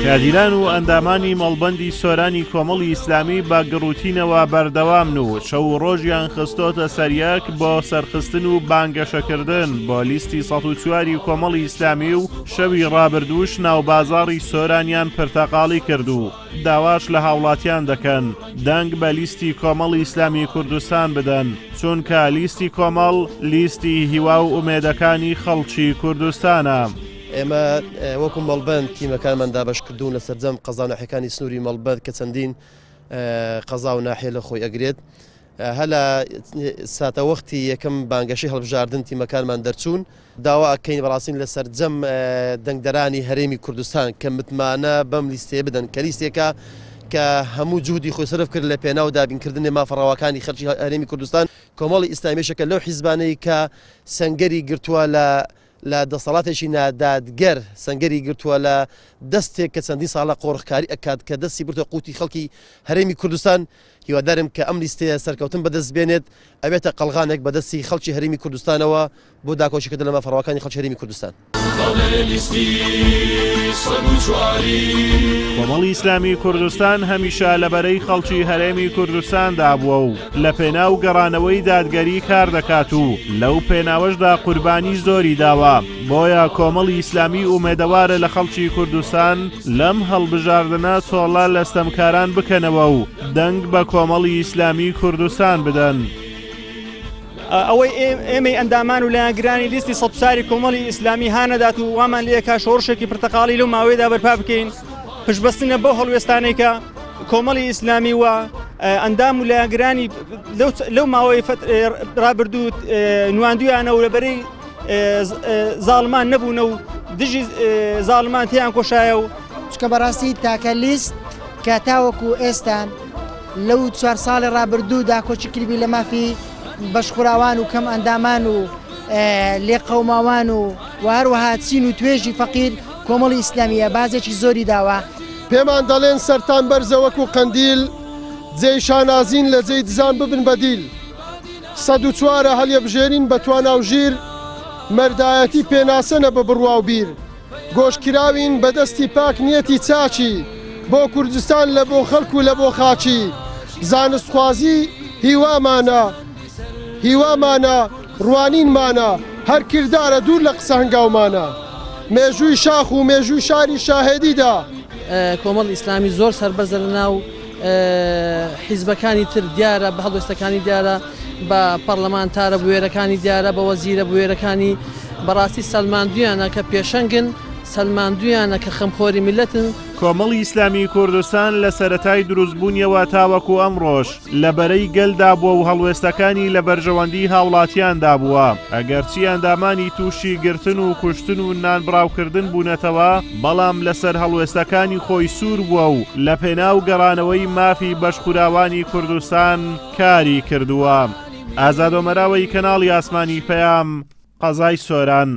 کادیران و ئەندامانی مەڵبەندی سۆرانی کۆمەڵی ئیسلامی بە گڕوتینەوە بەردەوامن و شەو و ڕۆژیان خستۆتە سەریەک بۆ سەرخستن و بانگەشەکردن بۆ لیستی 104 ی کۆمەڵی ئیسلامی و شەوی ڕابردووش ناوبازاڕی سۆرانیان پرتەقاڵی کرد و داواش لە هاوڵاتیان دەکەن دەنگ بە لیستی کۆمەڵی ئیسلامی کوردستان بدەن، چونکە لیستی کۆمەڵ لیستی هیوا و ئومێدەکانی خەڵکی کوردستانە. ئێمە وەکو مەڵبەند تیمەکانمان دابەشکردوون لە سەرجەم قەزا و ناحیەکانی سنووری مەڵبەند کە چەندین قەزا و ناحیە لە خۆی ئەگرێت. هەر لە ساتەوەختی یەکەم بانگەشەی هەڵبژاردن تیمەکانمان دەرچوون، داوا ئەکەین بەڕاستی لە سەرجەم دەنگدەرانی هەرێمی کوردستان کە متمانە بەم لیستەیە بدەن کە لیستێکە کە هەموو جوهدی خۆی سەرف کرد لە پێناو دابینکردنی مافە ڕەواکانی خەڵکی هەرێمی کوردستان. کۆمەڵی ئیسلامی یەکێکە لەو حیزبانەی کە سەنگەری گرتووە لە لە دەسەڵاتێکی نادادگەر، سەنگەری گرتووە لە دەستێک کە چەندین ساڵە قۆرخکاری ئەکات کە دەستی بردووە قوتی خەڵکی هەرێمی کوردستان، هیوادارم کە ئەم لیستەیە سەرکەوتن بەدەست بێنێت، ئەبێتە قەڵغانێک بەدەستی خەڵکی هەرێمی کوردستانەوە بۆ داکۆکیکردن لە مافە ڕەواکانی خەڵکی هەرێمی کوردستان. کۆمەڵی ئیسلامی کوردستان هەمیشە لە بەرەی خەڵکی هەرێمی کوردستاندا بووە و لە پێناو گەڕانەوەی دادگەری کار دەکات و لەو پێناوەشدا قوربانی زۆری داوە، بۆیە کۆمەڵی ئیسلامی ئومێدەوارە لە خەڵکی کوردستان لەم هەڵبژاردنە تۆڵە لە ستەمکاران بکەنەوە و دەنگ بە کۆمەڵی ئیسلامی کوردستان بدەن. ئەوەی ئێمەی ئەندامان و لایەنگرانی لیستی سەدساری کۆمەڵی ئیسلامی هانەدات و وامان لێکا شۆڕشێکی پرتەقاڵی لەو ماوەیەدا بەرپا بکەین پشتبەستنە بەو هەڵوێستانەی کە کۆمەڵی ئیسلامی و ئەندام و لایەنگرانی لەو ماوەی ڕابردوو نواندویانە و لەبەرەی زاڵمان نەبوونە و دژی زاڵمان تیان کۆشایە و چکە بەڕاستی تاکە لیست کە تاوەکو ئێستا لەو چوار ساڵی ڕابردوو داکۆکی کردبی لە مافی بەشخوراوان و کەم ئەندامان و لێقەوماوان و و هەروەها چین و توێژی فەقیر کۆمەڵی ئیسلامیە بازێکی زۆری داوە. پێمان دەڵێن سەرتان بەرزە وەکو قەندیل جێی شانازین لە جێی دزان ببن بە دیل 104 ە هەڵیەبژێرین بە توانا و ژیر مەردایەتی پێناسەنە بە بڕوا و بیر گۆشکراوین بە دەستی پاک نیەتی چاکی بۆ کوردستان لە بۆ خەلک و لە بۆ خاکی زانستخوازی هیوامانە هیوامانە ڕوانینمانە هەر کردارە دوور لە قسە هەنگاومانە مێژووی شاخ و مێژووی شاری شاهێدی دا. کۆمەڵی ئیسلامی زۆر سەربەرزە لە ناو حیزبەکانی تر دیارە بە هەڵوێستەکانی دیارە بە پەڕلەمانتارە بوێرەکانی دیارە بە وەزیرە بوێرەکانی بەڕاستی سەلماندویانە کە پێشەنگن سەلماندویانە کە خەمخۆری میللەتن. کۆمەڵی ئیسلامیی کوردستان لە سەرەتای دروستبوونیەوە تاوەکو ئەمڕۆش لە بەرەی گەلدا بووە و هەڵوێستەکانی لە بەرژەوەندیی هاوڵاتیاندا بووە، ئەگەرچی ئەندامانی تووشی گرتن و کوشتن و نانبڕاوکردن بوونەتەوە، بەڵام لەسەر هەڵوێستەکانی خۆی سوور بووە و لەپێناو گەڕانەوەی مافی بەشخوراوانی کوردستان کاری کردووە. ئازاد ئۆمەراوەی کەناڵی ئاسمانی پەیام، قەزای سۆران.